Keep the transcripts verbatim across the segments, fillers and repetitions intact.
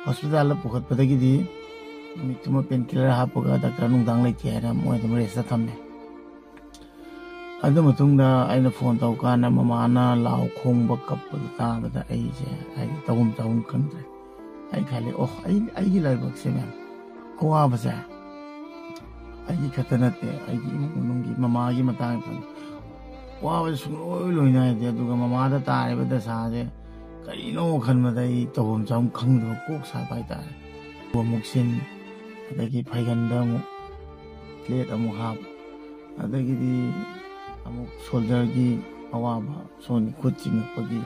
ꯍꯣꯁꯄꯤꯇꯥꯜꯗ ꯄꯨꯈꯠꯄꯗꯒꯤꯗꯤ ꯅꯨꯃꯤꯠꯇꯨꯃ pen killer ꯍꯥꯞꯄꯒ doctor ꯅꯨꯡꯗꯥꯡ ꯂꯩꯇꯦ ꯍꯥꯏꯅ ꯃꯣꯏ ꯑꯗꯨꯝ ꯔꯦꯁꯇ ꯊꯝꯃꯦ꯫ ꯑꯗꯨ ꯃꯇꯨꯡꯗ ꯑꯩꯅ ꯐꯣꯟ ꯇꯧꯀꯥꯟꯗ ꯃꯃꯥꯅ ꯂꯥꯎ ꯈꯣꯡꯕ ꯀꯞꯄꯗꯨ ꯇꯥꯕꯗ ꯑꯩꯁꯦ ꯍꯥꯏꯗꯤ ꯇꯧꯐꯝ ꯆꯥꯐꯝ ꯈꯪꯗ꯭ꯔꯦ꯫ ꯑꯩ ꯈꯜꯂꯦ, "ꯑꯣ, ꯑꯩ, ꯑꯩꯒꯤ ꯂꯥꯏꯕꯛꯁꯦ ꯃꯌꯥꯝ ꯑꯋꯥꯕꯁꯦ ꯑꯩꯒꯤ ꯈꯛꯇ ꯅꯠꯇꯦ, ꯑꯩꯒꯤ ꯏꯃꯨꯡ ꯃꯅꯨꯡꯒꯤ ꯃꯃꯥꯒꯤ ꯃꯇꯥꯡꯗ ꯋꯥꯕꯁꯦ ꯁꯨꯡꯂꯣꯏ ꯂꯣꯏ ꯅꯥꯏꯗꯦ꯫ ꯑꯗꯨꯒ ꯃꯃꯥꯗ ꯇꯥꯔꯤꯕ ꯗꯁꯥꯁꯦ ꯀꯔꯤꯅꯣ ꯈꯟꯕꯗ ꯑꯩ ꯇꯧꯐꯝ ꯆꯥꯐꯝ ꯈꯪꯗꯕ ꯀꯣꯛ ꯁꯥꯕ ꯍꯥꯏꯇꯥꯔꯦ꯫ ꯑꯃꯨꯛ ꯁꯤꯟ, ꯑꯗꯒꯤ ꯐꯩꯒꯟꯗ ꯑꯃꯨꯛ ꯄ꯭ꯂꯦꯠ ꯑꯃꯨꯛ ꯍꯥꯞ, ꯑꯗꯒꯤꯗꯤ ꯑꯃꯨꯛ ꯁꯣꯜꯗꯔꯒꯤ ꯑꯋꯥꯕ, ꯁꯣꯝꯒꯤ ꯈꯨꯠ ꯆꯤꯡꯉꯛꯄꯒꯤ,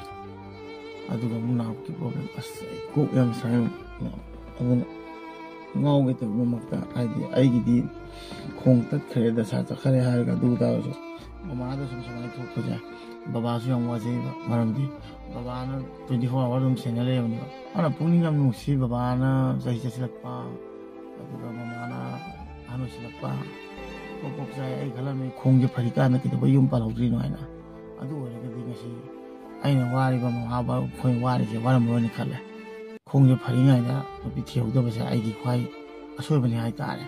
ꯑꯗꯨꯒ ꯑꯃꯨꯛ ꯅꯥꯕꯒꯤ ꯄ꯭ꯔꯣꯕ꯭ꯂꯦꯝ꯫ ꯑꯁ, ꯑꯩ ꯀꯣꯛ ꯌꯥꯝ ꯁꯥꯏ꯫ ꯑꯗꯨꯅ ꯉꯥꯎꯒꯦ ꯇꯧꯕꯃꯛꯇ, ꯍꯥꯏꯗꯤ ꯑꯩꯒꯤꯗꯤ ꯈꯣꯡ ꯇꯠꯈ꯭ꯔꯦ, ꯗꯁꯥ ꯆꯠꯈ꯭ꯔꯦ ꯍꯥꯏꯔꯒ, ꯑꯗꯨ ꯇꯥꯔꯁꯨ ꯃꯃꯥꯗ ꯁꯨꯝ ꯁꯨꯃꯥꯏꯅ ꯊꯣꯛꯄꯁꯦ ꯕꯕꯥꯁꯨ ꯌꯥꯝ ꯋꯥꯖꯩꯕ꯫ ꯃꯔꯝꯗꯤ ꯕꯕꯥꯅ twenty four hour ꯑꯗꯨꯝ ꯁꯦꯟꯅ ꯂꯩꯔꯕꯅꯦꯕ꯫ ꯃꯥꯅ ꯄꯨꯛꯅꯤꯡ ꯌꯥꯝ ꯅꯨꯡꯁꯤ, ꯕꯕꯥꯅ ꯆꯍꯤ ꯆꯠꯁꯤꯜꯂꯛꯄ, ꯑꯗꯨꯒ ꯃꯃꯥꯅ ꯑꯍꯟ ꯑꯣꯏꯁꯤꯜꯂꯛꯄ꯫ ꯄꯣꯛ ꯄꯣꯛ ꯆꯥꯏ꯫ ꯑꯩ ꯈꯜꯂꯝꯃꯤ, "ꯈꯣꯡꯁꯦ ꯐꯔꯤꯀꯥꯟꯗ ꯀꯩꯗꯧꯕꯩ ꯌꯨꯝ ꯄꯥꯜꯍꯧꯗ꯭ꯔꯤꯅꯣ?" ꯍꯥꯏꯅ꯫ ꯑꯗꯨ ꯑꯣꯏꯔꯒꯗꯤ ꯉꯁꯤ ꯑꯩꯅ ꯋꯥꯔꯤꯕ ꯃꯃꯥ ꯕꯕꯥ ꯑꯩꯈꯣꯏ ꯋꯥꯔꯤꯁꯦ ꯋꯥꯔꯝꯃꯔꯣꯏꯅ ꯈꯜꯂꯦ꯫ ꯈꯣꯡꯁꯦ ꯐꯔꯤꯉꯩꯗ ꯅꯨꯄꯤ ꯊꯤꯍꯧꯗꯕꯁꯦ ꯑꯩꯒꯤ ꯈ꯭ꯋꯥꯏ ꯑꯁꯣꯏꯕꯅꯤ ꯍꯥꯏꯇꯥꯔꯦ꯫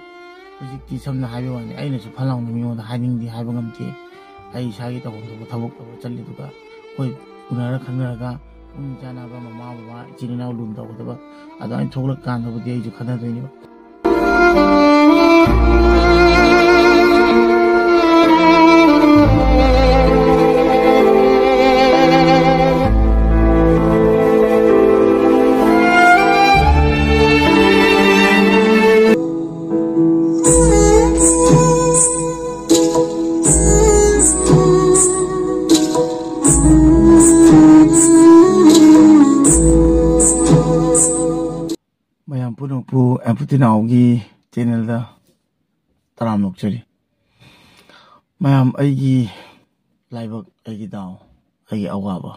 ꯍꯧꯖꯤꯛꯇꯤ ꯁꯝꯅ ꯍꯥꯏꯕ ꯋꯥꯅꯤ, ꯑꯩꯅꯁꯨ ꯐꯠ ꯂꯥꯎꯅ ꯃꯤꯉꯣꯟꯗ ꯍꯥꯏꯅꯤꯡꯗꯦ ꯍꯥꯏꯕ ꯉꯝꯗꯦ꯫ ꯑꯩ ꯏꯁꯥꯒꯤ ꯇꯧꯐꯝ ꯊꯣꯛꯄ ꯊꯕꯛ ꯇꯧꯔ ꯆꯠꯂꯤꯗꯨꯒ ꯑꯩꯈꯣꯏ ꯎꯅꯔ ꯈꯪꯅꯔꯒ ꯄꯨꯛꯅꯤꯡ ꯆꯥꯟꯅꯕ ꯃꯃꯥ ꯕꯕꯥ ꯏꯆꯤꯜ ꯏꯅꯥꯎ ꯂꯨꯅ ꯇꯧꯒꯗꯕ ꯑꯗꯨꯃꯥꯏꯅ ꯊꯣꯛꯂꯛꯀꯥꯟꯗꯕꯨꯗꯤ ꯑꯩꯁꯨ ꯈꯟꯅꯗꯣꯏꯅꯦꯕ꯫ ꯃꯌꯥꯝ ꯄꯨꯝꯅꯃꯛꯄꯨ ꯑꯦꯝꯄꯨꯇꯤꯅꯥꯎꯒꯤ ꯆꯦꯅꯦꯜꯗ ꯇꯔꯥꯝꯅ ꯑꯣꯛꯆꯔꯤ꯫ ꯃꯌꯥꯝ, ꯑꯩꯒꯤ ꯂꯥꯏꯕꯛ, ꯑꯩꯒꯤ ꯗꯥꯎ, ꯑꯩꯒꯤ ꯑꯋꯥꯕ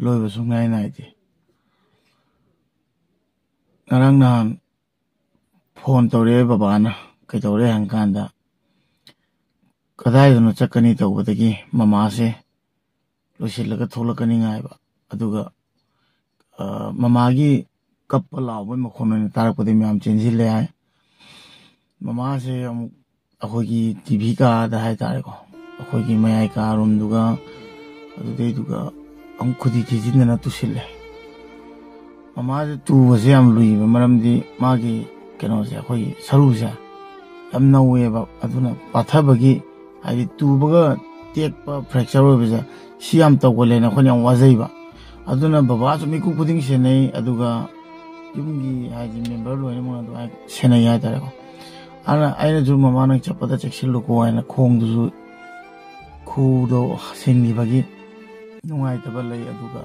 ꯂꯣꯏꯕ ꯁꯨꯡꯅꯥꯏ ꯅꯥꯏꯗꯦ꯫ ꯉꯔꯥꯡ ꯅꯍꯥꯟ ꯐꯣꯟ ꯇꯧꯔꯛꯑꯦ ꯕꯕꯥꯅ꯫ ꯀꯩꯗꯧꯔꯦ ꯍꯪ ꯀꯥꯟꯗ, "ꯀꯗꯥꯏꯗꯅꯣ ꯆꯠꯀꯅꯤ?" ꯇꯧꯕꯗꯒꯤ ꯃꯃꯥꯁꯦ ꯂꯣꯏꯁꯤꯜꯂꯒ ꯊꯣꯛꯂꯛꯀꯅꯤ ꯉꯥꯏꯕ꯫ ꯑꯗꯨꯒ, ꯑ, ꯃꯃꯥꯒꯤ ꯀꯞꯄ ꯂꯥꯎꯕꯒꯤ ꯃꯈꯣꯟ ꯑꯣꯏꯅ ꯇꯥꯔꯛꯄꯗꯒꯤ ꯃꯌꯥꯝ ꯆꯦꯟꯁꯤꯜꯂꯦ ꯍꯥꯏ꯫ ꯃꯃꯥꯁꯦ ꯑꯃꯨꯛ ꯑꯩꯈꯣꯏꯒꯤ ꯇꯤ ꯚꯤ ꯀꯥꯗ ꯍꯥꯏꯇꯥꯔꯦꯀꯣ, ꯑꯩꯈꯣꯏꯒꯤ ꯃꯌꯥꯏ ꯀꯥ ꯔꯨꯝꯗꯨꯒ ꯑꯗꯨꯗꯩꯗꯨꯒ ꯑꯃꯨꯛ ꯈꯨꯗꯤ ꯊꯤꯖꯤꯟꯗꯅ ꯇꯨꯁꯤꯜꯂꯦ꯫ ꯃꯃꯥꯁꯦ ꯇꯨꯕꯁꯦ ꯌꯥꯝ ꯂꯨꯏꯕ, ꯃꯔꯝꯗꯤ ꯃꯥꯒꯤ ꯀꯩꯅꯣꯁꯦ, ꯑꯩꯈꯣꯏꯒꯤ ꯁꯔꯨꯁꯦ ꯌꯥꯝ ꯅꯧꯋꯦꯕ, ꯑꯗꯨꯅ ꯄꯥꯊꯕꯒꯤ, ꯍꯥꯏꯗꯤ ꯇꯨꯕꯒ ꯇꯦꯛꯄ, ꯐ꯭ꯔꯦꯛꯆꯔ ꯑꯣꯏꯕꯁꯦ, ꯁꯤ ꯌꯥꯝ ꯇꯧꯒꯜꯂꯦꯅ ꯑꯩꯈꯣꯏꯅ ꯌꯥꯝ ꯋꯥꯖꯩꯕ꯫ ꯑꯗꯨꯅ ꯕꯕꯥꯁꯨ ꯃꯤꯀꯨꯞ ꯈꯨꯗꯤꯡ ꯁꯦꯟꯅꯩ, ꯑꯗꯨꯒ ꯌꯨꯝꯒꯤ ꯍꯥꯏꯗꯤ ꯃꯦꯝꯕꯔ ꯂꯣꯏꯅꯃꯛ ꯑꯗꯨꯃꯥꯏꯅ ꯁꯦꯟꯅꯩ ꯍꯥꯏꯇꯥꯔꯦꯀꯣ꯫ ꯑꯗꯨꯅ ꯑꯩꯅꯁꯨ "ꯃꯃꯥ ꯅꯪ ꯆꯠꯄꯗ ꯆꯦꯛꯁꯤꯜꯂꯨꯀꯣ" ꯍꯥꯏꯅ ꯈꯣꯡꯗꯨꯁꯨ, ꯈꯨꯗꯣ ꯁꯤꯟꯈꯤꯕꯒꯤ ꯅꯨꯡꯉꯥꯏꯇꯕ ꯂꯩ꯫ ꯑꯗꯨꯒ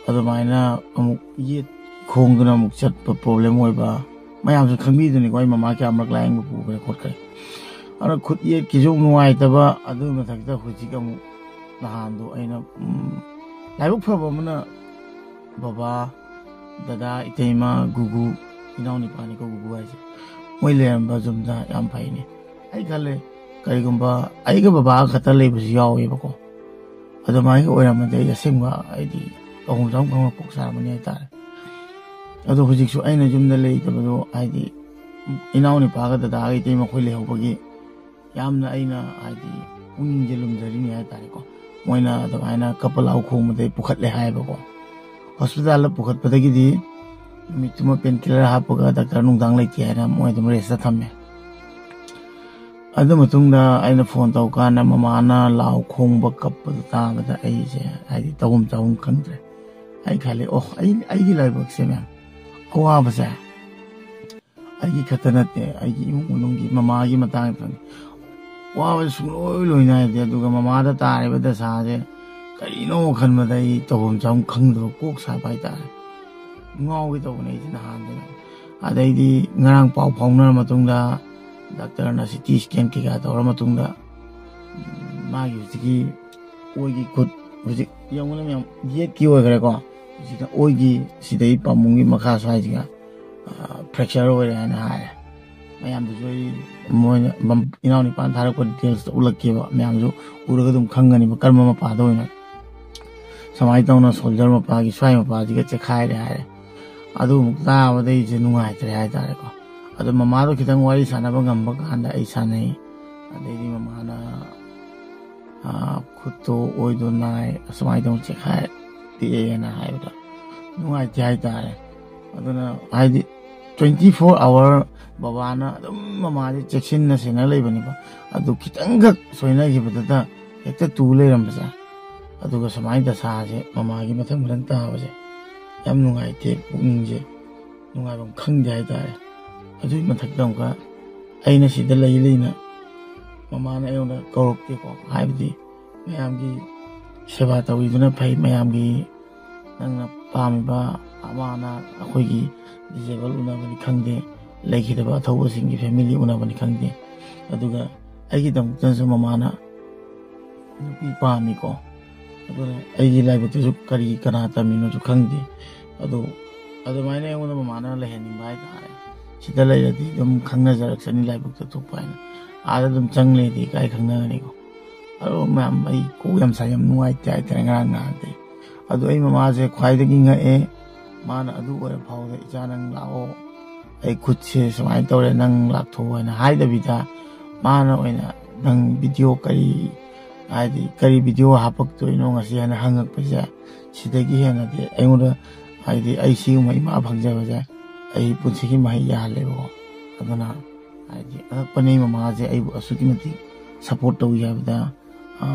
ꯑꯗꯨꯃꯥꯏꯅ ꯑꯃꯨꯛ ꯌꯦꯠ ꯈꯣꯡꯗꯨꯅ ꯑꯃꯨꯛ ꯆꯠꯄ ꯄ꯭ꯔꯣꯕ꯭ꯂꯦꯝ ꯑꯣꯏꯕ, ꯃꯌꯥꯝꯁꯨ ꯈꯪꯕꯤꯗꯨꯅꯤꯀꯣ, ꯑꯩ ꯃꯃꯥ ꯀꯌꯥꯃꯔꯛ ꯂꯥꯏꯌꯦꯡꯕ ꯄꯨꯈ꯭ꯔꯦ ꯈꯣꯠꯈ꯭ꯔꯦ꯫ ꯑꯗꯨꯅ ꯈꯨꯠ ꯌꯦꯠꯀꯤꯁꯨ ꯑꯃꯨꯛ ꯅꯨꯡꯉꯥꯏꯇꯕ, ꯑꯗꯨꯒꯤ ꯃꯊꯛꯇ ꯍꯧꯖꯤꯛ ꯑꯃꯨꯛ ꯅꯍꯥꯟꯗꯣ ꯑꯩꯅ, ꯎꯝ, ꯂꯥꯏꯕꯛ ꯐꯕ ꯑꯃꯅ ꯕꯕꯥ, ꯗꯗꯥ, ꯏꯇꯩꯃ, ꯒꯨꯒꯨ, ꯏꯅꯥꯎ ꯅꯤꯄꯥꯅꯤꯀꯣ ꯒꯨꯒꯨ ꯍꯥꯏꯁꯦ, ꯃꯣꯏ ꯂꯩꯔꯝꯕ ꯌꯨꯝꯗ ꯌꯥꯝ ꯐꯩꯅꯦ꯫ ꯑꯩ ꯈꯜꯂꯦ, ꯀꯔꯤꯒꯨꯝꯕ ꯑꯩꯒ ꯕꯕꯥ ꯈꯛꯇ ꯂꯩꯕꯁꯨ ꯌꯥꯎꯋꯦꯕꯀꯣ, ꯑꯗꯨꯃꯥꯏꯅ ꯑꯣꯏꯔꯝꯃꯗꯤ ꯑꯩ ꯑꯁꯦꯡꯕ ꯍꯥꯏꯗꯤ ꯇꯧꯐꯝ ꯆꯥꯐꯝ ꯈꯪꯕ ꯀꯣꯛ ꯆꯥꯔꯝꯃꯅꯤ ꯍꯥꯏꯇꯥꯔꯦ꯫ ꯑꯗꯣ ꯍꯧꯖꯤꯛꯁꯨ ꯑꯩꯅ ꯌꯨꯝꯗ ꯂꯩꯇꯕꯗꯣ ꯍꯥꯏꯗꯤ ꯏꯅꯥꯎ ꯅꯤꯄꯥꯒ ꯗꯗꯥꯒ ꯏꯇꯩꯃ ꯑꯩꯈꯣꯏ ꯂꯩꯍꯧꯕꯒꯤ ꯌꯥꯝꯅ ꯑꯩꯅ ꯍꯥꯏꯗꯤ ꯄꯨꯛꯅꯤꯡꯁꯦ ꯂꯨꯝꯖꯔꯤꯅꯤ ꯍꯥꯏꯇꯥꯔꯦꯀꯣ꯫ ꯃꯣꯏꯅ ꯑꯗꯨꯃꯥꯏꯅ ꯀꯞꯄ ꯂꯥꯎ ꯈꯣꯡꯕꯗꯩ ꯄꯨꯈꯠꯂꯦ ꯍꯥꯏꯌꯦꯕꯀꯣ꯫ ꯍꯣꯁꯄꯤꯇꯥꯜꯗ ꯄꯨꯈꯠꯄꯗꯒꯤꯗꯤ ꯅꯨꯃꯤꯠꯇꯨꯃ ꯄꯦꯟ ꯀꯤꯂꯔ ꯍꯥꯞꯄꯒ ꯗꯥꯛꯇꯔ ꯅꯨꯡꯗꯥꯡ ꯂꯩꯇꯦ ꯍꯥꯏꯅ ꯃꯣꯏ ꯑꯗꯨꯝ ꯔꯦꯁꯇ ꯊꯝꯃꯦ꯫ ꯑꯗꯨ ꯃꯇꯨꯡꯗ ꯑꯩꯅ ꯐꯣꯟ ꯇꯧꯀꯥꯟꯗ ꯃꯃꯥꯅ ꯂꯥꯎ ꯈꯣꯡꯕ ꯀꯞꯄꯗꯣ ꯇꯥꯕꯗ ꯑꯩꯁꯦ ꯍꯥꯏꯗꯤ ꯇꯧꯐꯝ ꯆꯥꯐꯝ ꯈꯪꯗ꯭ꯔꯦ꯫ ꯑꯩ ꯈꯜꯂꯦ, "ꯑꯣ, ꯑꯩ, ꯑꯩꯒꯤ ꯂꯥꯏꯕꯛꯁꯦ ꯃꯌꯥꯝ ꯑꯋꯥꯕꯁꯦ ꯑꯩꯒꯤ ꯈꯛꯇ ꯅꯠꯇꯦ, ꯑꯩꯒꯤ ꯏꯃꯨꯡ ꯃꯅꯨꯡꯒꯤ ꯃꯃꯥꯒꯤ ꯃꯇꯥꯡꯗꯅꯤ꯫ ꯋꯥꯕꯁꯦ ꯁꯨꯡꯂꯣꯏ ꯂꯣꯏ ꯅꯥꯏꯗꯦ"꯫ ꯑꯗꯨꯒ ꯃꯃꯥꯗ ꯇꯥꯔꯤꯕ ꯗꯁꯥꯁꯦ ꯀꯔꯤꯅꯣ ꯈꯟꯕꯗ ꯑꯩ ꯇꯧꯐꯝ ꯆꯥꯐꯝ ꯈꯪꯗꯕ, ꯀꯣꯛ ꯁꯥꯕ ꯍꯥꯏꯇꯥꯔꯦ꯫ ꯉꯥꯎꯒꯦ ꯇꯧꯕꯅꯦ ꯑꯩꯁꯦ ꯅꯍꯥꯟꯗꯅ꯫ ꯑꯗꯩꯗꯤ ꯉꯔꯥꯡ ꯄꯥꯎ ꯐꯥꯎꯅꯔ ꯃꯇꯨꯡꯗ ꯗꯥꯛꯇꯔꯅ ꯁꯤ ꯇꯤ ꯁ꯭ꯀꯦꯟ ꯀꯩꯀꯥ ꯇꯧꯔ ꯃꯇꯨꯡꯗ, ꯎꯝ, ꯃꯥꯒꯤ ꯍꯧꯖꯤꯛꯀꯤ ꯑꯣꯏꯒꯤ ꯈꯨꯠ, ꯍꯧꯖꯤꯛ ꯌꯦꯡꯉꯨꯅꯦ ꯃꯌꯥꯝ, ꯌꯦꯠꯀꯤ ꯑꯣꯏꯈ꯭ꯔꯦꯀꯣ, ꯍꯧꯖꯤꯛꯅ ꯑꯣꯏꯒꯤ ꯁꯤꯗꯩ ꯄꯥꯝꯕꯨꯡꯒꯤ ꯃꯈꯥ ꯁ꯭ꯋꯥꯏꯁꯤꯒ, ꯑ, ꯐ꯭ꯔꯦꯛꯆꯔ ꯑꯣꯏꯔꯦ ꯍꯥꯏꯅ ꯍꯥꯏꯔꯦ꯫ ꯃꯌꯥꯝꯗꯨꯁꯨ ꯑꯩ, ꯃꯣꯏꯅ ꯃꯝ-, ꯏꯅꯥꯎꯅꯤꯄꯥꯅ ꯊꯥꯔꯛꯄ ꯗꯤꯇꯦꯜꯁꯇ ꯎꯠꯂꯛꯀꯦꯕ, ꯃꯌꯥꯝꯁꯨ ꯎꯔꯒ ꯑꯗꯨꯝ ꯈꯪꯒꯅꯤꯕ ꯀꯔꯝꯕ ꯃꯄꯥꯗ ꯑꯣꯏꯅ꯫ ꯁꯨꯃꯥꯏꯅ ꯇꯧꯅ ꯁꯣꯜꯖꯔ ꯃꯄꯥꯒꯤ ꯁ꯭ꯋꯥꯏ ꯃꯄꯥꯁꯤꯒ ꯆꯦꯈꯥꯏꯔꯦ ꯍꯥꯏꯔꯦ꯫ ꯑꯗꯨꯃꯨꯛ ꯇꯥꯕꯗ ꯑꯩꯁꯦ ꯅꯨꯡꯉꯥꯏꯇ꯭ꯔꯦ ꯍꯥꯏꯇꯥꯔꯦꯀꯣ꯫ ꯑꯗꯣ ꯃꯃꯥꯗꯣ ꯈꯤꯇꯪ ꯋꯥꯔꯤ ꯁꯥꯟꯅꯕ ꯉꯝꯕ ꯀꯥꯟꯗ ꯑꯩ ꯁꯥꯟꯅꯩ꯫ ꯑꯗꯩꯗꯤ ꯃꯃꯥꯅ, ꯑ, "ꯈꯨꯠꯇꯣ ꯑꯣꯏꯗꯣ ꯅꯥꯏ, ꯑꯁꯨꯃꯥꯏꯅ ꯇꯧꯅ ꯆꯦꯈꯥꯏ ꯇꯦꯛꯑꯦꯅ" ꯍꯥꯏꯕꯗ ꯅꯨꯡꯉꯥꯏꯇꯦ ꯍꯥꯏꯇꯥꯔꯦ꯫ ꯑꯗꯨꯅ ꯍꯥꯏꯗꯤ twenty four hour ꯕꯕꯥꯅ ꯑꯗꯨꯝ ꯃꯃꯥꯁꯦ ꯆꯦꯛꯁꯤꯟꯅ ꯁꯦꯟꯅ ꯂꯩꯕꯅꯦꯕ꯫ ꯑꯗꯨ ꯈꯤꯇꯪꯈꯛ ꯁꯣꯏꯅꯈꯤꯕꯗꯨꯗ ꯍꯦꯛꯇ ꯇꯨ ꯂꯩꯔꯝꯕꯁꯦ, ꯑꯗꯨꯒ ꯁꯨꯃꯥꯏꯅ ꯗꯁꯥꯁꯦ ꯃꯃꯥꯒꯤ ꯃꯊꯪ ꯃꯊꯪ ꯇꯥꯕꯁꯦ ꯌꯥꯝ ꯅꯨꯡꯉꯥꯏꯇꯦ ꯄꯨꯛꯅꯤꯡꯁꯦ꯫ ꯅꯨꯡꯉꯥꯏꯐꯝ ꯈꯪꯗꯦ ꯍꯥꯏꯇꯥꯔꯦ꯫ ꯑꯗꯨꯒꯤ ꯃꯊꯛꯇ ꯑꯃꯨꯛꯀ ꯑꯩꯅ ꯁꯤꯗ ꯂꯩ ꯂꯩꯅ ꯃꯃꯥꯅ ꯑꯩꯉꯣꯟꯗ ꯀꯧꯔꯛꯇꯦꯀꯣ꯫ ꯍꯥꯏꯕꯗꯤ ꯃꯌꯥꯝꯒꯤ ꯁꯦꯕꯥ ꯇꯧꯕꯤꯗꯨꯅ ꯐꯩ, ꯃꯌꯥꯝꯒꯤ ꯅꯪꯅ ꯄꯥꯝꯃꯤꯕ ꯑꯃ ꯑꯅꯥ ꯑꯩꯈꯣꯏꯒꯤ ꯗꯤꯖꯦꯕꯜ ꯎꯅꯕꯅꯤ ꯈꯪꯗꯦ, ꯂꯩꯈꯤꯗꯕ ꯑꯊꯧꯕꯁꯤꯡꯒꯤ ꯐꯦꯃꯤꯂꯤ ꯎꯅꯕꯅꯤ ꯈꯪꯗꯦ꯫ ꯑꯗꯨꯒ ꯑꯩꯒꯤꯗꯃꯛꯇꯁꯨ ꯃꯃꯥꯅ ꯅꯨꯄꯤ ꯄꯥꯝꯃꯤꯀꯣ꯫ ꯑꯗꯨꯅ ꯑꯩꯒꯤ ꯂꯥꯏꯕꯛꯇꯁꯨ ꯀꯔꯤ ꯀꯅꯥ ꯇꯝꯃꯤꯅꯣꯁꯨ ꯈꯪꯗꯦ꯫ ꯑꯗꯣ ꯑꯗꯨꯃꯥꯏꯅ ꯑꯩꯉꯣꯟꯗ ꯃꯃꯥꯅ ꯂꯩꯍꯟꯅꯤꯡꯕ ꯍꯥꯏꯇꯥꯔꯦ꯫ "ꯁꯤꯗ ꯂꯩꯔꯗꯤ ꯑꯗꯨꯝ ꯈꯪꯅꯖꯔꯛꯁꯅꯤ ꯂꯥꯏꯕꯛꯇ ꯊꯣꯛꯄ" ꯍꯥꯏꯅ꯫ "ꯑꯥꯗ ꯑꯗꯨꯝ ꯆꯪ ꯂꯩꯔꯗꯤ ꯀꯥꯏ ꯈꯪꯅꯒꯅꯤꯀꯣ?" ꯑꯗꯣ ꯃꯌꯥꯝ, ꯑꯩ ꯀꯣꯛ ꯌꯥꯝ ꯁꯥꯏ, ꯌꯥꯝ ꯅꯨꯡꯉꯥꯏꯇꯦ ꯍꯥꯏꯇꯥꯔꯦ ꯉꯔꯥꯡ ꯅꯍꯥꯟꯗꯤ꯫ ꯑꯗꯣ ꯑꯩ ꯃꯃꯥꯁꯦ ꯈ꯭ꯋꯥꯏꯗꯒꯤ ꯉꯛꯑꯦ꯫ ꯃꯥꯅ ꯑꯗꯨ ꯑꯣꯏꯔ ꯐꯥꯎꯕꯗ, "ꯏꯆꯥ, ꯅꯪ ꯂꯥꯛꯑꯣ, ꯑꯩ ꯈꯨꯠꯁꯦ ꯁꯨꯃꯥꯏꯅ ꯇꯧꯔꯦ, ꯅꯪ ꯂꯥꯛꯊꯣꯛꯑꯣ" ꯍꯥꯏꯅ ꯍꯥꯏꯗꯕꯤꯗ, ꯃꯥꯅ ꯑꯣꯏꯅ "ꯅꯪ ꯚꯤꯗꯤꯑꯣ ꯀꯔꯤ, ꯍꯥꯏꯗꯤ ꯀꯔꯤ ꯚꯤꯗꯤꯑꯣ ꯍꯥꯞꯄꯛꯇꯣꯏꯅꯣ ꯉꯁꯤ?" ꯍꯥꯏꯅ ꯍꯪꯉꯛꯄꯁꯦ, ꯁꯤꯗꯒꯤ ꯍꯦꯟꯅꯗꯤ ꯑꯩꯉꯣꯟꯗ, ꯍꯥꯏꯗꯤ ꯑꯩ ꯁꯤꯒꯨꯝꯕ ꯏꯃꯥ ꯐꯪꯖꯕꯁꯦ ꯑꯩ ꯄꯨꯟꯁꯤꯒꯤ ꯃꯍꯩ ꯌꯥꯜꯂꯦꯕꯀꯣ꯫ ꯑꯗꯨꯅ ꯍꯥꯏꯗꯤ ꯑꯉꯛꯄꯅꯤ, ꯃꯃꯥꯁꯦ ꯑꯩꯕꯨ ꯑꯁꯨꯛꯀꯤ ꯃꯇꯤꯛ ꯁꯞꯄꯣꯔꯠ ꯇꯧꯏ ꯍꯥꯏꯕꯗ, ꯑ,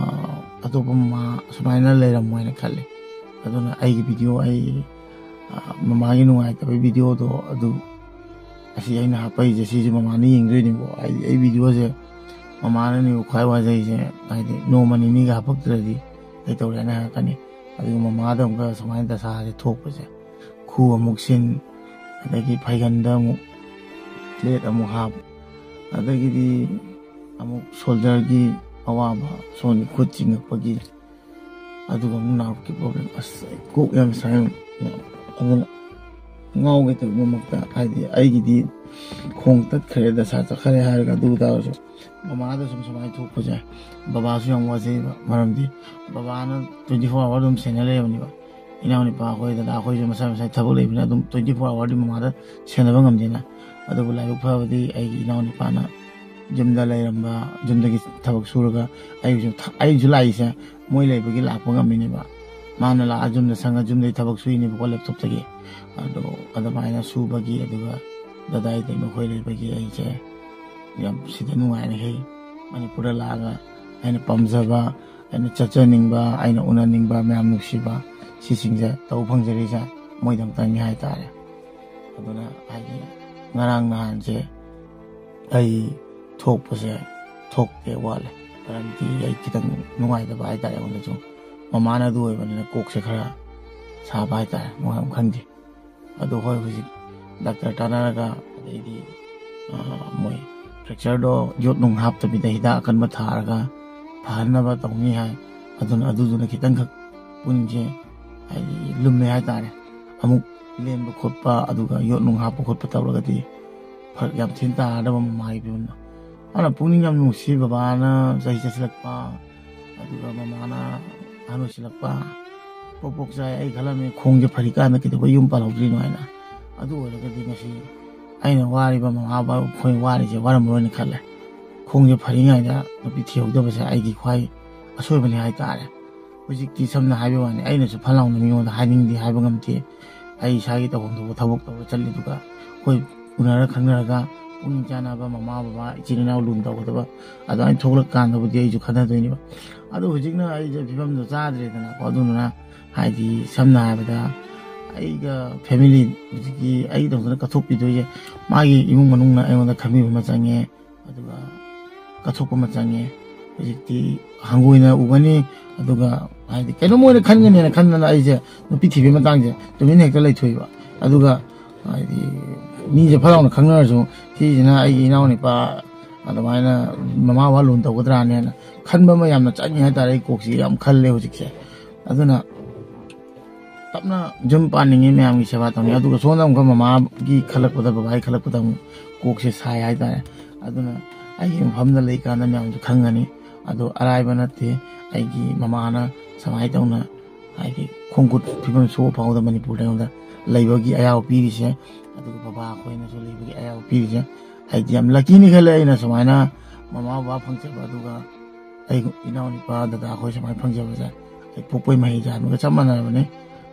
ꯑꯇꯣꯞꯄ ꯃꯃꯥ ꯑꯁꯨꯃꯥꯏꯅ ꯂꯩꯔꯝꯃꯣꯏꯅ ꯈꯜꯂꯤ꯫ ꯑꯗꯨꯅ ꯑꯩꯒꯤ ꯚꯤꯗꯤꯑꯣ, ꯑꯩ, ꯑ, ꯃꯃꯥꯒꯤ ꯅꯨꯡꯉꯥꯏꯇꯕꯒꯤ ꯚꯤꯗꯤꯑꯣꯗꯣ ꯑꯗꯨ, ꯑꯁꯤ ꯑꯩꯅ ꯍꯥꯞꯄꯛꯏꯁꯦ, ꯁꯤꯁꯦ ꯃꯃꯥꯅ ꯌꯦꯡꯗꯣꯏꯅꯦꯕꯀꯣ꯫ ꯍꯥꯏꯗꯤ ꯑꯩ ꯚꯤꯗꯤꯑꯣꯁꯦ ꯃꯃꯥꯅꯅꯦꯕ ꯈ꯭ꯋꯥꯏ ꯋꯥꯖꯩꯁꯦ, ꯍꯥꯏꯗꯤ ꯅꯣꯡꯃ ꯅꯤꯅꯤꯒ ꯍꯥꯞꯄꯛꯇ꯭ꯔꯗꯤ ꯀꯩꯇꯧꯔꯦꯅ ꯍꯥꯏꯔꯛꯀꯅꯤ꯫ ꯑꯗꯨꯒ ꯃꯃꯥꯗ ꯑꯃꯨꯛꯀ ꯁꯨꯃꯥꯏꯅ ꯗꯁꯥꯁꯦ ꯊꯣꯛꯄꯁꯦ, ꯈꯨ ꯑꯃꯨꯛ ꯁꯤꯟ, ꯑꯗꯒꯤ ꯐꯩꯒꯟꯗ ꯑꯃꯨꯛ ꯄ꯭ꯂꯦꯠ ꯑꯃꯨꯛ ꯍꯥꯞ, ꯑꯗꯒꯤꯗꯤ ꯑꯃꯨꯛ ꯁꯣꯜꯗꯔꯒꯤ ꯑꯋꯥꯕ, ꯁꯣꯝꯒꯤ ꯈꯨꯠ ꯆꯤꯡꯉꯛꯄꯒꯤ, ꯑꯗꯨꯒ ꯑꯃꯨꯛ ꯅꯥꯔꯛꯀꯤ ꯄ꯭ꯔꯣꯕ꯭ꯂꯦꯝ꯫ ꯑꯁ, ꯑꯩ ꯀꯣꯛ ꯌꯥꯝ ꯁꯥꯏ꯫ ꯑꯗꯨꯅ ꯉꯥꯎꯒꯦ ꯇꯧꯕꯃꯛꯇ, ꯍꯥꯏꯗꯤ ꯑꯩꯒꯤꯗꯤ ꯈꯣꯡ ꯇꯠꯈ꯭ꯔꯦ, ꯗꯁꯥ ꯆꯠꯈ꯭ꯔꯦ ꯍꯥꯏꯔꯒ ꯑꯗꯨ ꯇꯥꯔꯁꯨ, ꯃꯃꯥꯗ ꯁꯨꯝ ꯁꯨꯃꯥꯏꯅ ꯊꯣꯛꯄꯁꯦ, ꯕꯕꯥꯁꯨ ꯌꯥꯝ ꯋꯥꯖꯩꯕ꯫ ꯃꯔꯝꯗꯤ ꯕꯕꯥꯅ twenty four hour ꯑꯗꯨꯝ ꯁꯦꯟꯅ ꯂꯩꯔꯕꯅꯦꯕ꯫ ꯏꯅꯥꯎꯅꯨꯄꯥ ꯑꯩꯈꯣꯏ, ꯗꯗꯥ ꯑꯩꯈꯣꯏꯁꯨ ꯃꯁꯥ ꯃꯁꯥꯒꯤ ꯊꯕꯛ ꯂꯩꯕꯅꯤꯅ ꯑꯗꯨꯝ twenty four hourꯗꯤ ꯃꯃꯥꯗ ꯁꯦꯟꯅꯕ ꯉꯝꯗꯦꯅ꯫ ꯑꯗꯨꯕꯨ ꯂꯥꯏꯕꯛ ꯐꯕꯗꯤ ꯑꯩꯒꯤ ꯏꯅꯥꯎꯅꯨꯄꯥꯅ ꯌꯨꯝꯗ ꯂꯩꯔꯝꯕ, ꯌꯨꯝꯗꯒꯤ ꯊꯕꯛ ꯁꯨꯔꯒ ꯑꯩꯁꯨ ꯊ-, ꯑꯩꯁꯨ ꯂꯥꯛꯏꯁꯦ ꯃꯣꯏ ꯂꯩꯕꯒꯤ ꯂꯥꯛꯄ ꯉꯝꯃꯤꯅꯦꯕ꯫ ꯃꯥꯅ ꯂꯥꯛꯑ ꯌꯨꯝꯗ ꯁꯪꯉ ꯌꯨꯝꯗꯒꯤ ꯊꯕꯛ ꯁꯨꯏꯅꯦꯕꯀꯣ, laptopꯇꯒꯤ꯫ ꯑꯗꯣ ꯑꯗꯨꯃꯥꯏꯅ ꯁꯨꯕꯒꯤ, ꯑꯗꯨꯒ ꯗꯗꯥ ꯏꯇꯩꯃ ꯈꯣꯏ ꯂꯩꯕꯒꯤ ꯑꯩꯁꯦ ꯌꯥꯝ ꯁꯤꯗ ꯅꯨꯡꯉꯥꯏꯅ ꯍꯩ꯫ ꯃꯅꯤꯄꯨꯔꯗ ꯂꯥꯛꯑꯒ ꯑꯩꯅ ꯄꯥꯝꯖꯕ, ꯑꯩꯅ ꯆꯠꯆꯅꯤꯡꯕ, ꯑꯩꯅ ꯎꯅꯅꯤꯡꯕ, ꯃꯌꯥꯝ ꯅꯨꯡꯁꯤꯕ, ꯁꯤꯁꯤꯡꯁꯦ ꯇꯧꯕ ꯐꯪꯖꯔꯤꯁꯦ ꯃꯣꯏꯗꯃꯛꯇꯪꯅꯤ ꯍꯥꯏꯇꯥꯔꯦ꯫ ꯑꯗꯨꯅ ꯍꯥꯏꯗꯤ ꯉꯔꯥꯡ ꯅꯍꯥꯟꯁꯦ ꯑꯩ ꯊꯣꯛꯄꯁꯦ ꯊꯣꯛꯇꯦ, ꯋꯥꯠꯂꯦ꯫ ꯃꯔꯝꯗꯤ ꯑꯩ ꯈꯤꯇꯪ ꯅꯨꯡꯉꯥꯏꯇꯕ ꯍꯥꯏꯇꯥꯔꯦ ꯑꯩꯉꯣꯟꯗꯁꯨ꯫ ꯃꯃꯥꯅ ꯑꯗꯨ ꯑꯣꯏꯕꯅꯤꯅ ꯀꯣꯛꯁꯦ ꯈꯔ ꯁꯥꯕ ꯍꯥꯏꯇꯥꯔꯦ, ꯅꯨꯡꯉꯥꯏꯐꯝ ꯈꯪꯗꯦ꯫ ꯑꯗꯣ ꯍꯣꯏ, ꯍꯧꯖꯤꯛ ꯗꯥꯛꯇꯔ ꯇꯥꯟꯅꯔꯒ, ꯑꯗꯩꯗꯤ, ꯑ, ꯃꯣꯏ fractureꯗꯣ ꯌꯣꯠ ꯅꯨꯡ ꯍꯥꯞꯇꯕꯤꯗ ꯍꯤꯗꯥꯛ ꯑꯀꯟꯕ ꯊꯥꯔꯒ ꯐꯍꯟꯅꯕ ꯇꯧꯅꯤ ꯍꯥꯏ꯫ ꯑꯗꯨꯅ, ꯑꯗꯨꯗꯨꯅ ꯈꯤꯇꯪꯈꯛ ꯄꯨꯛꯅꯤꯡꯁꯦ ꯍꯥꯏꯗꯤ ꯂꯨꯝꯃꯦ ꯍꯥꯏꯇꯥꯔꯦ꯫ ꯑꯃꯨꯛ ꯂꯦꯟꯕ ꯈꯣꯠꯄ, ꯑꯗꯨꯒ ꯌꯣꯠ ꯅꯨꯡ ꯍꯥꯞꯄ ꯈꯣꯠꯄ ꯇꯧꯔꯒꯗꯤ ꯐꯔꯛ ꯌꯥꯝ ꯊꯤꯅ ꯇꯥꯔꯗꯕ ꯃꯃꯥꯒꯤ ꯐꯤꯕꯝꯗꯣ꯫ ꯑꯗꯨꯅ ꯄꯨꯛꯅꯤꯡ ꯌꯥꯝ ꯅꯨꯡꯁꯤ꯫ ꯕꯕꯥꯅ ꯆꯍꯤ ꯆꯠꯁꯤꯜꯂꯛꯄ, ꯑꯗꯨꯒ ꯃꯃꯥꯅ ꯑꯍꯟ ꯑꯣꯏꯁꯤꯜꯂꯛꯄ, ꯄꯣꯛ ꯄꯣꯛ ꯆꯥꯏ꯫ ꯑꯩ ꯈꯜꯂꯝꯃꯤ, ꯈꯣꯡꯁꯦ ꯐꯔꯤꯀꯥꯟꯗ ꯀꯩꯗꯧꯕꯩ ꯌꯨꯝ ꯄꯥꯜꯍꯧꯗ꯭ꯔꯤꯅꯣ ꯍꯥꯏꯅ꯫ ꯑꯗꯨ ꯑꯣꯏꯔꯒꯗꯤ ꯉꯁꯤ ꯑꯩꯅ ꯋꯥꯔꯤꯕ ꯃꯃꯥ ꯕꯕꯥ ꯑꯩꯈꯣꯏ ꯋꯥꯔꯤꯁꯦ ꯋꯥꯔꯝꯃꯔꯣꯏꯅ ꯈꯜꯂꯦ꯫ ꯈꯣꯡꯁꯦ ꯐꯔꯤꯉꯩꯗ ꯅꯨꯄꯤ ꯊꯤꯍꯧꯗꯕꯁꯦ ꯑꯩꯒꯤ ꯈ꯭ꯋꯥꯏ ꯑꯁꯣꯏꯕꯅꯤ ꯍꯥꯏꯇꯥꯔꯦ꯫ ꯍꯧꯖꯤꯛꯇꯤ ꯁꯝꯅ ꯍꯥꯏꯕ ꯋꯥꯅꯤ, ꯑꯩꯅꯁꯨ ꯐꯠ ꯂꯥꯎꯅ ꯃꯤꯉꯣꯟꯗ ꯍꯥꯏꯅꯤꯡꯗꯦ, ꯍꯥꯏꯕ ꯉꯝꯗꯦ꯫ ꯑꯩ ꯏꯁꯥꯒꯤ ꯇꯧꯐꯝ ꯊꯣꯛꯄ ꯊꯕꯛ ꯇꯧꯕ ꯆꯠꯂꯤꯗꯨꯒ ꯑꯩꯈꯣꯏ ꯎꯅꯔ ꯈꯪꯅꯔꯒ ꯄꯨꯛꯅꯤꯡ ꯆꯥꯟꯅꯕ ꯃꯃꯥ ꯕꯕꯥ, ꯏꯆꯤꯜ ꯏꯅꯥꯎ ꯂꯨꯅ ꯇꯧꯒꯗꯕ ꯑꯗꯨꯃꯥꯏꯅ ꯊꯣꯛꯂꯛꯀꯥꯟꯗꯕꯨꯗꯤ ꯑꯩꯁꯨ ꯈꯟꯅꯗꯣꯏꯅꯦꯕ꯫ ꯑꯗꯣ ꯍꯧꯖꯤꯛꯅ ꯑꯩꯁꯦ ꯐꯤꯕꯝꯗꯣ ꯆꯥꯗ꯭ꯔꯦꯗꯅꯀꯣ꯫ ꯑꯗꯨꯗꯨꯅ ꯍꯥꯏꯗꯤ ꯁꯝꯅ ꯍꯥꯏꯔꯕꯗ ꯑꯩꯒ family, ꯍꯧꯖꯤꯛꯀꯤ ꯑꯩꯒꯤꯗꯃꯛꯇ ꯀꯠꯊꯣꯛꯄꯤꯗꯣꯏꯁꯦ ꯃꯥꯒꯤ ꯏꯃꯨꯡ ꯃꯅꯨꯡꯅ ꯑꯩꯉꯣꯟꯗ ꯈꯟꯕꯤꯕ ꯑꯃ ꯆꯪꯉꯦ, ꯑꯗꯨꯒ ꯀꯠꯊꯣꯛꯄ ꯑꯃ ꯆꯪꯉꯦ꯫ ꯍꯧꯖꯤꯛꯇꯤ ꯍꯪꯒꯣꯏꯅ ꯎꯒꯅꯤ, ꯑꯗꯨꯒ ꯍꯥꯏꯗꯤ ꯀꯩꯅꯣꯝ ꯑꯣꯏꯅ ꯈꯟꯒꯅꯤꯅ ꯈꯟꯗꯅ ꯑꯩꯁꯦ ꯅꯨꯄꯤ ꯊꯤꯕꯒꯤ ꯃꯇꯥꯡꯁꯦ ꯇꯨꯃꯤꯟꯅ ꯍꯦꯛꯇ ꯂꯩꯊꯣꯛꯏꯕ꯫ ꯑꯗꯨꯒ ꯍꯥꯏꯗꯤ ꯃꯤꯁꯦ ꯐꯠ ꯂꯥꯎꯅ ꯈꯪꯅꯔꯁꯨ ꯁꯤꯁꯤꯅ ꯑꯩꯒꯤ ꯏꯅꯥꯎꯅꯨꯄꯥ ꯑꯗꯨꯃꯥꯏꯅ ꯃꯃꯥ ꯕꯕꯥ ꯂꯨꯅ ꯇꯧꯒꯗ꯭ꯔꯥꯅꯦꯅ ꯈꯟꯕ ꯑꯃ ꯌꯥꯝꯅ ꯆꯪꯉꯤ ꯍꯥꯏꯇꯥꯔꯦ꯫ ꯑꯩ ꯀꯣꯛꯁꯤ ꯌꯥꯝ ꯈꯜꯂꯦ ꯍꯧꯖꯤꯛꯁꯦ꯫ ꯑꯗꯨꯅ ꯇꯞꯅ ꯌꯨꯝ ꯄꯥꯟꯅꯤꯡꯉꯤ, ꯃꯌꯥꯝꯒꯤ ꯁꯦꯕꯥ ꯇꯧꯅꯤꯡꯉꯤ, ꯑꯗꯨꯒ ꯁꯣꯝꯗ ꯑꯃꯨꯛꯀ ꯃꯃꯥꯒꯤ ꯈꯜꯂꯛꯄꯗ, ꯕꯕꯥꯒꯤ ꯈꯜꯂꯛꯄꯗ ꯑꯃꯨꯛ ꯀꯣꯛꯁꯦ ꯁꯥꯏ ꯍꯥꯏꯇꯥꯔꯦ꯫ ꯑꯗꯨꯅ ꯑꯩꯒꯤ ꯃꯐꯝꯗ ꯂꯩꯀꯥꯟꯗ ꯃꯌꯥꯝꯁꯨ ꯈꯪꯒꯅꯤ꯫ ꯑꯗꯣ ꯑꯔꯥꯏꯕ ꯅꯠꯇꯦ꯫ ꯑꯩꯒꯤ ꯃꯃꯥꯅ ꯁꯨꯃꯥꯏꯅ ꯇꯧꯅ ꯍꯥꯏꯗꯤ ꯈꯣꯡ ꯈꯨꯠ ꯐꯤꯕꯝ ꯁꯣꯛꯑ ꯐꯥꯎꯗ ꯃꯅꯤꯄꯨꯔꯗ ꯑꯩꯉꯣꯟꯗ ꯂꯩꯕꯒꯤ ꯑꯌꯥꯕ ꯄꯤꯔꯤꯁꯦ, ꯑꯗꯨꯒ ꯕꯕꯥ ꯑꯩꯈꯣꯏꯅꯁꯨ ꯂꯩꯕꯒꯤ ꯑꯌꯥꯕ ꯄꯤꯔꯤꯁꯦ, ꯑꯩꯗꯤ ꯌꯥꯝ ꯂꯛꯀꯤꯅꯤ ꯈꯜꯂꯦ꯫ ꯑꯩꯅ ꯁꯨꯃꯥꯏꯅ ꯃꯃꯥ ꯕꯕꯥ ꯐꯪꯖꯕ, ꯑꯗꯨꯒ ꯑꯩ ꯏꯅꯥꯎꯅꯨꯄꯥ ꯗꯗꯥ ꯑꯩꯈꯣꯏ ꯁꯨꯃꯥꯏꯅ ꯐꯪꯖꯕꯁꯦ ꯑꯩ ꯄꯣꯛꯄꯩ ꯃꯍꯩ ꯆꯥꯟꯕꯒ ꯆꯞ ꯃꯥꯟꯅꯔꯕꯅꯤ꯫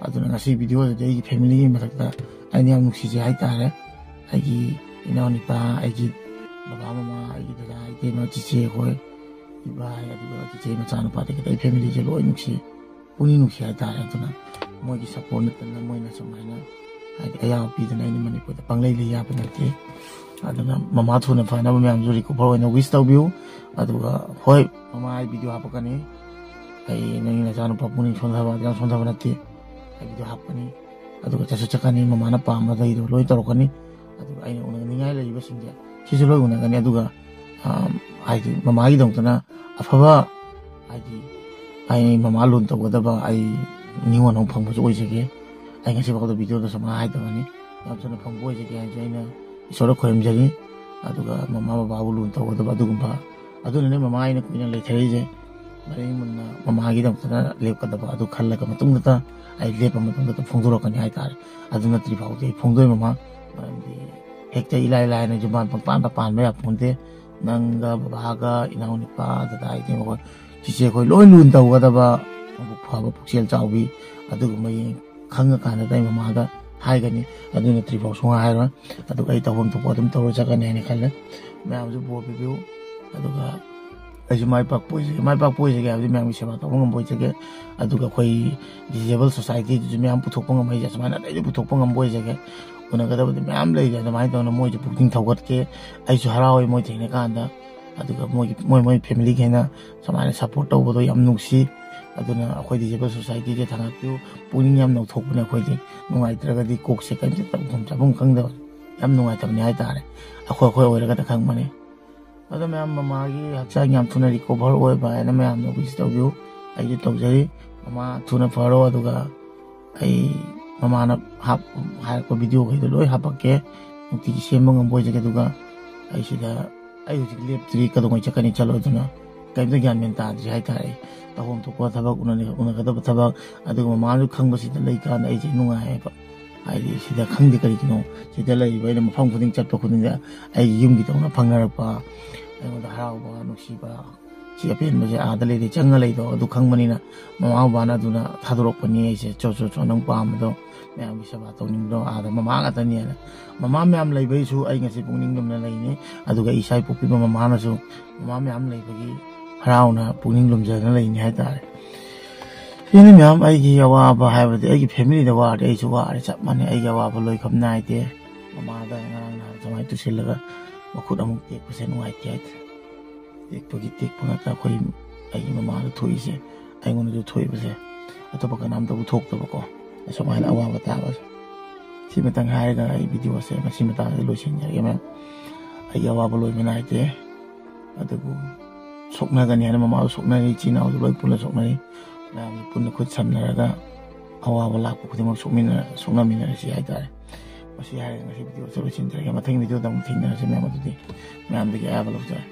ꯑꯗꯨꯅ ꯉꯁꯤ ꯚꯤꯗꯤꯑꯣꯁꯤꯗꯤ ꯑꯩꯒꯤ ꯐꯦꯃꯤꯂꯤꯒꯤ ꯃꯊꯛꯇ ꯑꯩꯅ ꯌꯥꯝ ꯅꯨꯡꯁꯤꯖꯩ ꯍꯥꯏꯇꯥꯔꯦ꯫ ꯑꯩꯒꯤ ꯏꯅꯥꯎꯅꯨꯄꯥ, ꯑꯩꯒꯤ ꯕꯕꯥ ꯃꯃꯥ, ꯑꯩꯒꯤ ꯗꯗꯥ, ꯏꯇꯩꯃ, ꯆꯤꯆꯦ ꯑꯩꯈꯣꯏ, ꯏꯕꯥꯏ, ꯑꯗꯨꯒ ꯆꯤꯆꯦ ꯃꯆꯥꯅꯨꯄꯥꯗꯒꯤ ꯑꯩ ꯐꯦꯃꯤꯂꯤꯁꯦ ꯂꯣꯏ ꯅꯨꯡꯁꯤ, ꯄꯨꯛꯅꯤꯡ ꯅꯨꯡꯁꯤ ꯍꯥꯏꯇꯥꯔꯦ꯫ ꯑꯗꯨꯅ ꯃꯣꯏꯒꯤ ꯁꯞꯄꯣꯔꯠ ꯅꯠꯇꯅ ꯃꯣꯏꯅ ꯁꯨꯃꯥꯏꯅ ꯍꯥꯏꯗꯤ ꯑꯌꯥꯕ ꯄꯤꯗꯅ ꯑꯩꯅ ꯃꯅꯤꯄꯨꯔꯗ ꯄꯪꯂꯩ ꯂꯩ ꯌꯥꯕ ꯅꯠꯇꯦ꯫ ꯑꯗꯨꯅ ꯃꯃꯥ ꯊꯨꯅ ꯐꯅꯕ ꯃꯌꯥꯝꯁꯨ ꯔꯤꯀꯣꯚꯔ ꯑꯣꯏꯅ ꯋꯤꯁ ꯇꯧꯕꯤꯌꯨ꯫ ꯑꯗꯨꯒ ꯍꯣꯏ, ꯃꯃꯥ ꯑꯩ ꯚꯤꯗꯤꯑꯣ ꯍꯥꯞꯄꯛꯀꯅꯤ꯫ ꯑꯩ ꯅꯪꯒꯤ ꯅꯆꯥꯅꯨꯄꯥ ꯄꯨꯛꯅꯤꯡ ꯁꯣꯟꯊꯕ, ꯌꯥꯝ ꯁꯣꯟꯊꯕ ꯅꯠꯇꯦ꯫ ꯑꯩ ꯚꯤꯗꯤꯑꯣ ꯍꯥꯞꯀꯅꯤ꯫ ꯑꯗꯨꯒ ꯆꯠꯁꯨ ꯆꯠꯀꯅꯤ, ꯃꯃꯥꯅ ꯄꯥꯝꯕꯗꯩꯗꯣ ꯂꯣꯏ ꯇꯧꯔꯛꯀꯅꯤ꯫ ꯑꯗꯨꯒ ꯑꯩꯅ ꯎꯅꯅꯤꯡꯉꯥꯏ ꯂꯩꯔꯤꯕꯁꯤꯡꯁꯦ ꯁꯤꯁꯨ ꯂꯣꯏ ꯎꯅꯒꯅꯤ꯫ ꯑꯗꯨꯒ, ꯑꯝ, ꯍꯥꯏꯗꯤ ꯃꯃꯥꯒꯤꯗꯃꯛꯇꯅ ꯑꯐꯕ, ꯍꯥꯏꯗꯤ ꯑꯩ ꯃꯃꯥ ꯂꯨꯅ ꯇꯧꯒꯗꯕ ꯑꯩ ꯅꯤꯉꯣꯜ ꯑꯃ ꯐꯪꯕꯁꯨ ꯑꯣꯏꯖꯒꯦ꯫ ꯑꯩ ꯉꯁꯤꯐꯥꯎꯗ ꯚꯤꯗꯤꯑꯣꯗ ꯁꯨꯃꯥꯏꯅ ꯍꯥꯏꯗꯕꯅꯤ꯫ ꯌꯥꯝ ꯊꯨꯅ ꯐꯪꯕ ꯑꯣꯏꯖꯒꯦ ꯍꯥꯏꯅꯁꯨ ꯑꯩꯅ ꯏꯁꯣꯔꯗ ꯈꯣꯏꯔꯝꯖꯔꯤ꯫ ꯑꯗꯨꯒ ꯃꯃꯥ ꯕꯕꯥꯕꯨ ꯂꯨꯅ ꯇꯧꯒꯗꯕ ꯑꯗꯨꯒꯨꯝꯕ, ꯑꯗꯨꯅꯅꯦ ꯃꯃꯥ ꯑꯩꯅ ꯀꯨꯏꯅ ꯂꯩꯊꯔꯛꯏꯁꯦ꯫ ꯃꯔꯩ ꯃꯨꯟꯅ ꯃꯃꯥꯒꯤꯗꯃꯛꯇꯅ ꯂꯦꯞꯀꯗꯕ ꯑꯗꯨ ꯈꯜꯂꯒ ꯃꯇꯨꯡꯗꯇ ꯑꯩ ꯂꯦꯞꯄ ꯃꯇꯨꯡꯗꯇ ꯐꯣꯡꯗꯣꯔꯛꯀꯅꯤ ꯍꯥꯏꯇꯥꯔꯦ꯫ ꯑꯗꯨ ꯅꯠꯇ꯭ꯔꯤ ꯐꯥꯎꯗꯤ ꯑꯩ ꯐꯣꯡꯗꯣꯏ ꯃꯃꯥ, ꯃꯔꯝꯗꯤ ꯍꯦꯛꯇ ꯏꯂꯥꯏ ꯂꯥꯏꯅ ꯌꯨꯝꯕꯥꯟ ꯄꯪꯄꯥꯟꯗ ꯄꯥꯟꯕ ꯌꯥꯄꯣꯟꯇꯦ꯫ ꯅꯪꯒ ꯕꯕꯥꯒ ꯏꯅꯥꯎꯅꯨꯄꯥ, ꯗꯗꯥ, ꯏꯇꯩꯃ ꯈꯣꯏ, ꯆꯤꯆꯦ ꯈꯣꯏ ꯂꯣꯏ ꯂꯨꯅ ꯇꯧꯒꯗꯕ, ꯃꯕꯨꯛ ꯐꯕ, ꯄꯨꯛꯆꯦꯜ ꯆꯥꯎꯕꯤ, ꯑꯗꯨꯒꯨꯝꯕ ꯌꯦꯡ-, ꯈꯪꯉꯀꯥꯟꯗ ꯑꯩ ꯃꯃꯥꯗ ꯍꯥꯏꯒꯅꯤ꯫ ꯑꯗꯨ ꯅꯠꯇ꯭ꯔꯤ ꯐꯥꯎ ꯁꯨꯡꯍꯥꯏ ꯍꯥꯏꯔꯣꯏ꯫ ꯑꯗꯨꯒ ꯑꯩ ꯇꯧꯐꯝ ꯊꯣꯛꯄ ꯑꯗꯨꯝ ꯇꯧꯔ ꯆꯠꯀꯅꯤ ꯍꯥꯏꯅ ꯈꯜꯂꯦ꯫ ꯃꯌꯥꯝꯁꯨ ꯕꯣꯔ ꯄꯤꯕꯤꯌꯨ꯫ ꯑꯗꯨꯒ ꯑꯩꯁꯨ ꯃꯥꯏ ꯄꯥꯛꯄ ꯑꯣꯏꯖꯒꯦ, ꯃꯥꯏ ꯄꯥꯛꯄ ꯑꯣꯏꯖꯒꯦ ꯍꯥꯏꯕꯗꯤ ꯃꯌꯥꯝꯒꯤ ꯁꯦꯕꯥ ꯇꯧꯕ ꯉꯝꯕ ꯑꯣꯏꯖꯒꯦ꯫ ꯑꯗꯨꯒ ꯑꯩꯈꯣꯏ ꯗꯤꯁꯦꯕꯜ ꯁꯣꯁꯥꯏꯇꯤꯗꯨꯁꯨ ꯃꯌꯥꯝ ꯄꯨꯊꯣꯛꯄ ꯉꯝꯕ ꯑꯣꯏꯖꯒꯦ, ꯁꯨꯃꯥꯏꯅ ꯑꯇꯩꯁꯨ ꯄꯨꯊꯣꯛꯄ ꯉꯝꯕ ꯑꯣꯏꯖꯒꯦ꯫ ꯎꯅꯒꯗꯕꯗꯤ ꯃꯌꯥꯝ ꯂꯩꯔꯦ, ꯑꯗꯨꯃꯥꯏꯅ ꯇꯧꯅ ꯃꯣꯏꯁꯨ ꯄꯨꯛꯅꯤꯡ ꯊꯧꯒꯠꯀꯦ꯫ ꯑꯩꯁꯨ ꯍꯔꯥꯎꯋꯦ ꯃꯣꯏ ꯊꯦꯡꯅꯀꯥꯟꯗ꯫ ꯑꯗꯨꯒ ꯃꯣꯏꯒꯤ, ꯃꯣꯏ, ꯃꯣꯏ ꯐꯦꯃꯤꯂꯤꯒꯤ ꯍꯦꯟꯅ ꯁꯨꯃꯥꯏꯅ ꯁꯞꯄꯣꯔꯠ ꯇꯧꯕꯗꯣ ꯌꯥꯝ ꯅꯨꯡꯁꯤ꯫ ꯑꯗꯨꯅ ꯑꯩꯈꯣꯏ ꯗꯤꯁꯦꯕꯜ ꯁꯣꯁꯥꯏꯇꯤꯁꯦ ꯊꯥꯡꯒꯠꯄꯤꯌꯨ꯫ ꯄꯨꯛꯅꯤꯡ ꯌꯥꯝ ꯅꯧꯊꯣꯛꯄꯅꯦ ꯑꯩꯈꯣꯏꯗꯤ꯫ ꯅꯨꯡꯉꯥꯏꯇ꯭ꯔꯒꯗꯤ ꯀꯣꯛꯁꯦ ꯀꯔꯤꯝꯇ ꯇꯧꯐꯝ ꯆꯥꯐꯝ ꯈꯪꯗꯕ, ꯌꯥꯝ ꯅꯨꯡꯉꯥꯏꯇꯕꯅꯦ ꯍꯥꯏꯇꯥꯔꯦ꯫ ꯑꯩꯈꯣꯏ, ꯑꯩꯈꯣꯏ ꯑꯣꯏꯔꯒꯗ ꯈꯪꯕꯅꯦ꯫ ꯑꯗꯣ ꯃꯌꯥꯝ ꯃꯃꯥꯒꯤ ꯍꯛꯆꯥꯡ ꯌꯥꯝ ꯊꯨꯅ ꯔꯤꯀꯣꯚꯔ ꯑꯣꯏꯕ ꯍꯥꯏꯅ ꯃꯌꯥꯝꯅ ꯋꯤꯁ ꯇꯧꯕꯤꯌꯨ꯫ ꯑꯩꯁꯨ ꯇꯧꯖꯔꯤ꯫ ꯃꯃꯥ ꯊꯨꯅ ꯐꯔꯣ, ꯑꯗꯨꯒ ꯑꯩ ꯃꯃꯥꯅ ꯍꯥꯞ-, ꯍꯥꯏꯔꯛꯄ ꯚꯤꯗꯤꯑꯣꯈꯩꯗꯣ ꯂꯣꯏ ꯍꯥꯄꯛꯀꯦ꯫ ꯅꯨꯡꯇꯤꯒꯤ ꯁꯦꯝꯕ ꯉꯝꯕ ꯑꯣꯏꯖꯒꯦ꯫ ꯑꯗꯨꯒ ꯑꯩ ꯁꯤꯗ, ꯑꯩ ꯍꯧꯖꯤꯛ ꯂꯦꯞꯇ꯭ꯔꯤ, ꯀꯩꯗꯧꯉꯩ ꯆꯠꯀꯅꯤ ꯆꯠꯂꯣꯏꯗꯅ ꯀꯔꯤꯝꯇ ꯒ꯭ꯌꯥꯟ ꯃꯦꯟ ꯇꯥꯗ꯭ꯔꯤ ꯍꯥꯏꯇꯥꯔꯦ꯫ ꯇꯧꯐꯝ ꯊꯣꯛꯄ ꯊꯕꯛ ꯎꯅꯅꯤ-, ꯎꯅꯒꯗꯕ ꯊꯕꯛ, ꯑꯗꯨꯒ ꯃꯃꯥꯁꯨ ꯈꯪꯕꯁꯤꯗ ꯂꯩꯀꯥꯟꯗ ꯑꯩꯁꯦ ꯅꯨꯡꯉꯥꯏꯌꯦꯕ꯫ ꯍꯥꯏꯗꯤ ꯁꯤꯗ ꯈꯪꯗꯦ ꯀꯔꯤꯒꯤꯅꯣ, ꯁꯤꯗ ꯂꯩꯔꯤꯕ ꯑꯩꯅ ꯃꯐꯝ ꯈꯨꯗꯤꯡ ꯆꯠꯄ ꯈꯨꯗꯤꯡꯗ ꯑꯩꯒꯤ ꯌꯨꯝꯒꯤꯗꯧꯅ ꯐꯪꯅꯔꯛꯄ, ꯑꯩꯉꯣꯟꯗ ꯍꯔꯥꯎꯕ, ꯅꯨꯡꯁꯤꯕ, ꯁꯤ ꯑꯄꯦꯟꯕꯁꯦ ꯑꯥꯗ ꯂꯩꯔꯦ ꯆꯪꯉ ꯂꯩꯗꯣ ꯑꯗꯨ ꯈꯪꯕꯅꯤꯅ, ꯃꯃꯥ ꯕꯕꯥꯅ ꯑꯗꯨꯅ ꯊꯥꯗꯣꯔꯛꯄꯅꯤ ꯑꯩꯁꯦ꯫ "ꯆꯣ, ꯆꯣ, ꯆꯣ, ꯅꯪ ꯄꯥꯝꯕꯗꯣ, ꯃꯌꯥꯝꯒꯤ ꯁꯦꯕꯥ ꯇꯧꯅꯤꯡꯕꯗꯣ ꯑꯥꯗ ꯃꯃꯥ ꯉꯥꯛꯇꯅꯤ" ꯍꯥꯏꯅ꯫ ꯃꯃꯥ ꯃꯌꯥꯝ ꯂꯩꯕꯩꯁꯨ ꯑꯩ ꯉꯁꯤ ꯄꯨꯛꯅꯤꯡ ꯂꯨꯝꯅ ꯂꯩꯅꯤ꯫ ꯑꯗꯨꯒ ꯏꯆꯥ ꯄꯣꯛꯄꯤꯕ ꯃꯃꯥꯅꯁꯨ ꯃꯃꯥ ꯃꯌꯥꯝ ꯂꯩꯕꯒꯤ ꯍꯔꯥꯎꯅ ꯄꯨꯛꯅꯤꯡ ꯂꯨꯝꯖꯅ ꯂꯩꯅꯤ ꯍꯥꯏꯇꯥꯔꯦ꯫ ꯁꯤꯅꯤ ꯃꯌꯥꯝ ꯑꯩꯒꯤ ꯑꯋꯥꯕ ꯍꯥꯏꯕꯗꯤ, ꯑꯩꯒꯤ ꯐꯦꯃꯤꯂꯤꯗ ꯋꯥꯔꯗꯤ ꯑꯩꯁꯨ ꯋꯥꯔꯦ ꯆꯞ ꯃꯥꯟꯅꯩ꯫ ꯑꯩꯒꯤ ꯑꯋꯥꯕ ꯂꯣꯏꯐꯝ ꯅꯥꯏꯗꯦ꯫ ꯃꯃꯥꯗ ꯉꯔꯥꯡ ꯅꯍꯥꯟ ꯁꯨꯃꯥꯏꯅ ꯇꯨꯁꯤꯜꯂꯒ ꯃꯈꯨꯠ ꯑꯃꯨꯛ ꯇꯦꯛꯄꯁꯦ ꯅꯨꯡꯉꯥꯏꯇꯦ ꯍꯥꯏꯇꯥꯔꯦ꯫ ꯇꯦꯛꯄꯒꯤ ꯇꯦꯛꯄ ꯉꯥꯛꯇ ꯑꯩꯈꯣꯏ, ꯑꯩꯒꯤ ꯃꯃꯥꯗ ꯊꯣꯛꯏꯁꯦ, ꯑꯩꯉꯣꯟꯗꯁꯨ ꯊꯣꯛꯏꯕꯁꯦ ꯑꯇꯣꯞꯄ ꯀꯅꯥꯝꯇꯕꯨ ꯊꯣꯛꯇꯕꯀꯣ, ꯑꯁꯨꯃꯥꯏꯅ ꯑꯋꯥꯕ ꯇꯥꯕꯁꯦ꯫ ꯁꯤꯃꯇꯪ ꯍꯥꯏꯔꯒ ꯑꯩ ꯚꯤꯗꯤꯑꯣꯁꯦ ꯃꯁꯤ ꯃꯇꯥꯡꯗ ꯂꯣꯏꯁꯤꯟꯖꯔꯒꯦ ꯃꯌꯥꯝ꯫ ꯑꯩꯒꯤ ꯑꯋꯥꯕ ꯂꯣꯏꯕ ꯅꯥꯏꯗꯦ, ꯑꯗꯨꯕꯨ ꯁꯣꯛꯅꯒꯅꯤ ꯍꯥꯏꯅ ꯃꯃꯥꯁꯨ ꯁꯣꯛꯅꯔꯤ, ꯏꯆꯤꯟ ꯏꯅꯥꯎꯁꯨ ꯂꯣꯏ ꯄꯨꯟꯅ ꯁꯣꯛꯅꯔꯤ꯫ ꯃꯌꯥꯝꯁꯨ ꯄꯨꯟꯅ ꯈꯨꯠ ꯁꯝꯅꯔꯒ ꯑꯋꯥꯕ ꯂꯥꯛꯄ ꯈꯨꯗꯤꯡꯃꯛ ꯁꯣꯛꯃꯤꯟꯅ-, ꯁꯣꯛꯅꯃꯤꯟꯅꯔꯁꯤ ꯍꯥꯏꯇꯥꯔꯦ꯫ ꯃꯁꯤ ꯍꯥꯏꯔꯒ ꯉꯁꯤ ꯚꯤꯗꯤꯑꯣꯁꯦ ꯂꯣꯏꯁꯤꯟꯖꯔꯒꯦ꯫ ꯃꯊꯪ ꯚꯤꯗꯤꯑꯣꯗ ꯑꯃꯨꯛ ꯊꯦꯡꯅꯔꯁꯤ ꯃꯌꯥꯝ꯫ ꯑꯗꯨꯗꯤ ꯃꯌꯥꯝꯗꯒꯤ ꯑꯌꯥꯕ ꯂꯧꯖꯔꯦ꯫